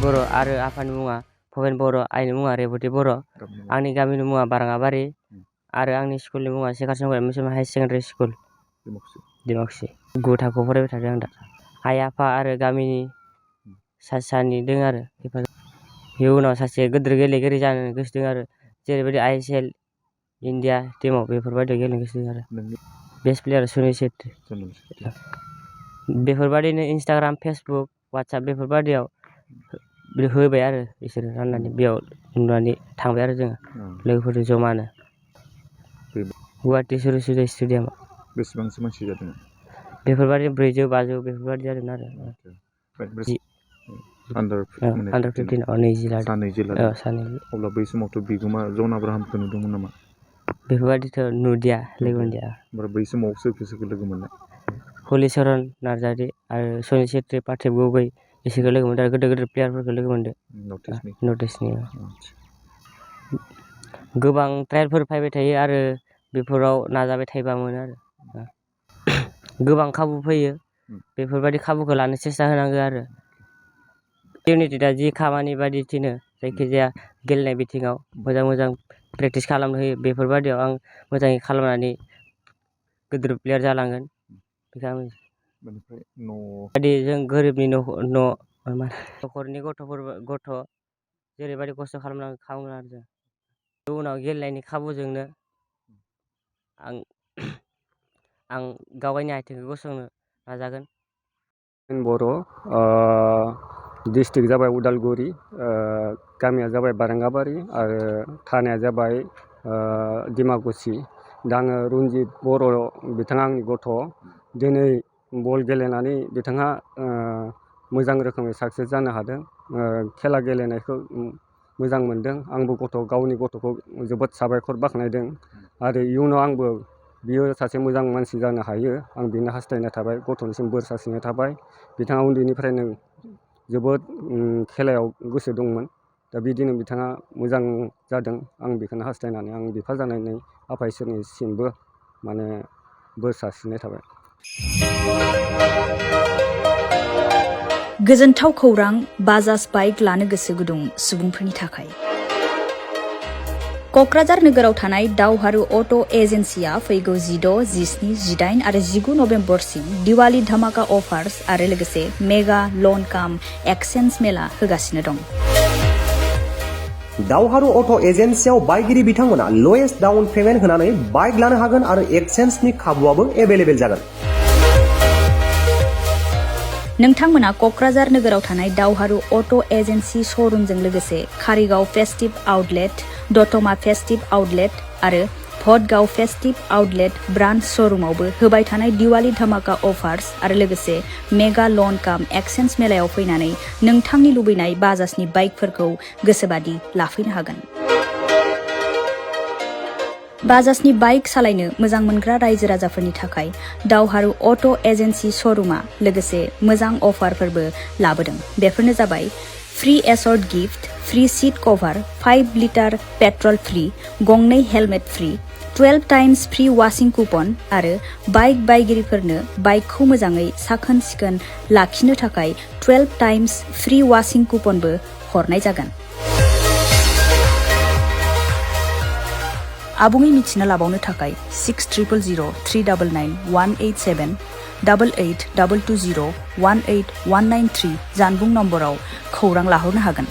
बर' आरो आफानि मुङा भबेन बर', आइनि मुङा रेबती बर', आंनि गामिनि मुङा बर'आ आरो आंनि स्कुलनि मुङा सेखारसंबाय मुसलमान हाई सेकेन्डारि स्कुल दिमाकुसि 9 थाखोआव फरायबाय थादों आं दा। आइ आफा आरो गामिनि सानै दों आरो इयुनाव सासे गिदिर गेलेगिरि जानो गोसो दं आरो जेरैबायदि ISL इन्डिया टीमाव बेफोरबायदि गेलेनो गोसो दं आरो बेस्ट प्लेयार सुनील शेट्टी। बेफोरबायदिनो इन्स्टाग्राम फेसबुक वाट्सएप बेफोरबायदियाव होबाय आरो बिसोरो राननानै बेयाव नुनानै थांबाय आरो जोङो लोगोफोरजों जमानो गुवाहाटि सरस्वती स्टेडियामाव। बेसेबांसो मानसि जादों बेफोरबायदि 400-500 बेफोरबायदि जादों आरो आन्डार 15 20 लादों सानै। अब्ला बै समावथ' बिगोमा जन आब्राहामखौ नुदोंमोन नामा? बेफोरबायदिथ' नुदिया लोगो मोनदिया। ओमफ्राय बै समाव सोरखौ लोगो मोननाय? हलिचरन नार्जारि आरो सुनील शेट्टी, पार्थिब गगৈ बिसोरखौ लोगो मोनदों आरो गिदिर प्लेयारफोरखौ लोगो मोनदों नर्थ इस्टनि। गोबां ट्रायलफोर फैबाय थायो आरो बेफोराव नाजाबाय थायोबा मोनो आरो गोबां खाबु फैयो बेफोरबायदि खाबुखौ लानो सेस्था होनांगौ आरो इउनाइटेडआ जि खामानि बायदि थिनो जायखिजाया गेलेनाय बिथिङाव मोजां प्रेक्टिस खालामनो होयो बेफोरबायदियाव आं मोजाङै खालामनानै गिदिर प्लेयार जालांगोन बेखौ आं बायदि जों गोरिबनि न'खरनि गथ' जेरैबायदि खस्थ' खालामो आरो जों उनाव गेलेनायनि खाबुजोंनो आं गावगायनि आथिंखौ गसंनो नाजागोन। बर' डिस्ट्रिक्ट जाबाय उदालगुरि, गामिया जाबाय बारंगाबारि आरो थानाया जाबाय दिमाकुसि। दा आङो रन्जित बर' बिथाङा आंनि गथ'। दिनै बल गेलेनानै बिथाङा मोजां रोखोमै साक्सेस जानो हादों। खेला गेलेनायखौ मोजां मोनदों। आंबो गावनि गथ'खौ जोबोद साबायखर बाख्नायदों आरो इयुनाव आंबो बियो सासे मोजां मानसि जानो हायो आं बेनो हास्थायनाय थाबाय। गथ'निसिम बोर सारस्रिनाय थाबाय। बिथाङा उन्दैनिफ्रायनो जोबोद खेलायाव गोसो दंमोन। दा बिदिनो बिथाङा मोजां जादों आं बेखौनो हास्थायनानै आं बिफा जानानै आफा इसोरनिसिमबो माने बोर सारस्रिनाय थाबाय। गोजोनथाव खौरां बाजाज बाइक लानो गोसो गुदुं सुबुंफोरनि थाखाय। क'क्राझार नोगोराव थानाय दावहारु अट' एजेन्सिया फैगौ 16, 17, 18 आरो 19 नभेम्बरसिम दिवाली धामाका अफार्स आरो लोगोसे मेगा लन काम एक्सचेन्ज मेला होगासिनो दं। दावहारु अट' एजेन्सियाव बायगिरि बिथांमोना लवेस्ट डाउन पेमेन्ट होनानै बाइक लानो हागोन आरो एक्सचेन्जनि खाबुआबो एभेलेबेल जागोन। नोंथांमोना क'क्राझार नोगोराव थानाय दावहारु अट' एजेन्सि श'रुमजों लोगोसे कारिगाव फेस्टिभ आउटलेट, दतमा फेस्टिभ आउटलेट आरो भटगाव फेस्टिभ आउटलेट ब्रान्च श'रुमावबो होबाय थानाय दिवाली धामाका अफार्स आरो लोगोसे मेगा लन काम एक्सचेन्ज मेलायाव फैनानै नोंथांनि लुबैनाय बाजाजनि बाइकफोरखौ गोसोबादि लाफैनो हागोन। बाजाजनि बाइक सालायनो मोजां मोनग्रा रायजो राजाफोरनि थाखाय दावहारु अट' एजेन्सि श'रुमा लोगोसे मोजां अफारफोरबो लाबोदों। बेफोरनो जाबाय free assured gift, free seat cover, 5 litre petrol free, गंनै helmet free, 12 times free washing coupon आरो बाइक बायगिरिफोरनो बाइकखौ मोजाङै साखोन सिखोन लाखिनो थाखाय 12 टाइम्स फ्री वाशिं कुपनबो हरनाय जागोन। आबुङै मिथिना लाबावनो थाखाय 60000399 187 88 220 18193 जानबुं नम्बराव खौरां लाहरनो हागोन।